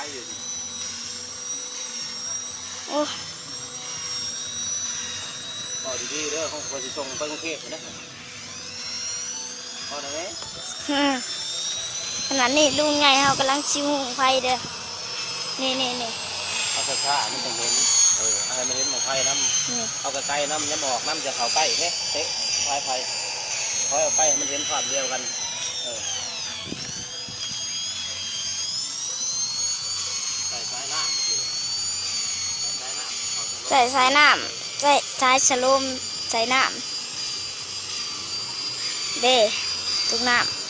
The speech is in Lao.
ໂອ້ ເວົ້າດີໆເດີ ເຮົາກໍຊິສົ່ງໄປກຸງເທບພຸ້ນເດ້. ພໍໄດ້ແມ່. ຂະນະນີ້ລຸງໃຫຍ່ເຮົາກຳລັງຊິຫຸງໄຟເດີ. ນີ້ໆໆ ເອົາຊ້າໆ ມັນຈັ່ງເຫັນ. ເອີ ໃຫ້ມັນເຫັນໝ້ອງໄຟນຳ. ນີ້ ເອົາໃກ້ໆນຳ ຢ່າມາອອກນຳ ຢ່າເຂົ້າໃກ້ເດ້. ເຕະສາຍໄຟ ຖອຍອອກໄປໃຫ້ມັນເຫັນພາບດຽວກັນ. ເອີ ໃສ່ສາຍນ້ຳ ໃສ່ສາຍນ້ຳ ໃສ່ສາຍນ້ຳ ໃສ່ສາຍສະໂລມ ໃສ່ນ້ຳເດ້ ຕຸກນ້ຳ.